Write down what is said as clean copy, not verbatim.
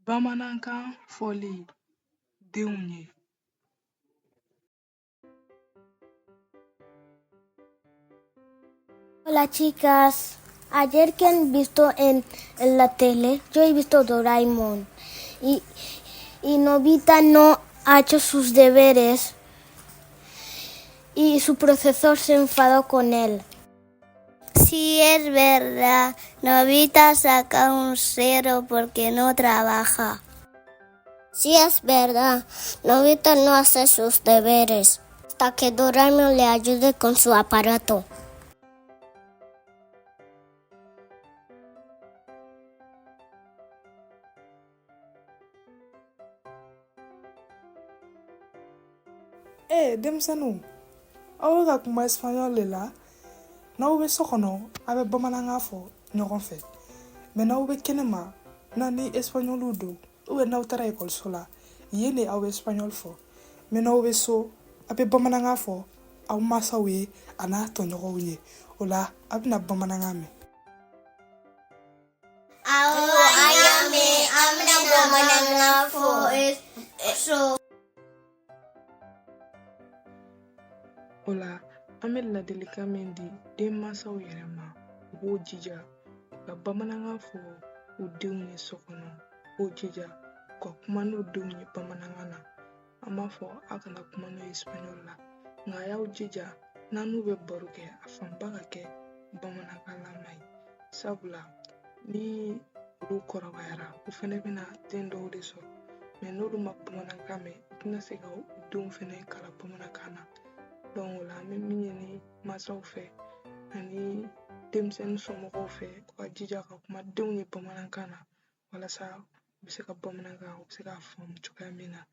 Bamanankan fɔli denw ye. Hola chicas, ayer que han visto en la tele, yo he visto Doraemon y Nobita no ha hecho sus deberes y su profesor se enfadó con él. Sí, es verdad, Nobita saca un 0 porque no trabaja. Sí, es verdad, Nobita no hace sus deberes hasta que Doraemon le ayude con su aparato. Ee denmisɛnninw, aw bɛ ka kuma espagnol de la. N'aw bɛ so kɔnɔ, aw bɛ bamanankan fɔ ɲɔgɔn fɛ, mais n'aw bɛ kɛnɛma na ni espagnolw don, ou bien n'aw taara ekɔliso la, yen de aw bɛ espagnol fɔ. Mais n'aw bɛ so, aw bɛ bamanankan fɔ aw mansaw ye a n'a tɔɲɔgɔnw ye. O la aw bɛna bamanankan mɛn. Awɔ, an y'a mɛn, an bɛna bamanankan fɔ so. O la an bɛ ladilikan min di denmansaw yɛrɛ ma, u b'o jija u ka bamanankan fɔ u denw ye so kɔnɔ, u b'o jija u ka kuma n'u denw ye bamanankan na. An b'a fɔ aw kana kuma n'u ye espagnol la, nka a y'aw jija n'an n'u bɛ baro kɛ, a fanba ka kɛ bamanankan lama ye, sabula ni olu kɔrɔbayara, u fɛnɛ bɛna den dɔw de sɔrɔ, mais n'olu ma bamanankan mɛn, u tɛna se ka u denw fɛnɛ kalan bamanankan na. Donc o la an bɛ min ɲini mansaw fɛ ani denmisɛnnin somɔgɔw fɛ, u ka jija ka kuma denw ye bamanankan na, walasa u bɛ se ka bamanankan, u bɛ se k'a faamu cogoya min na.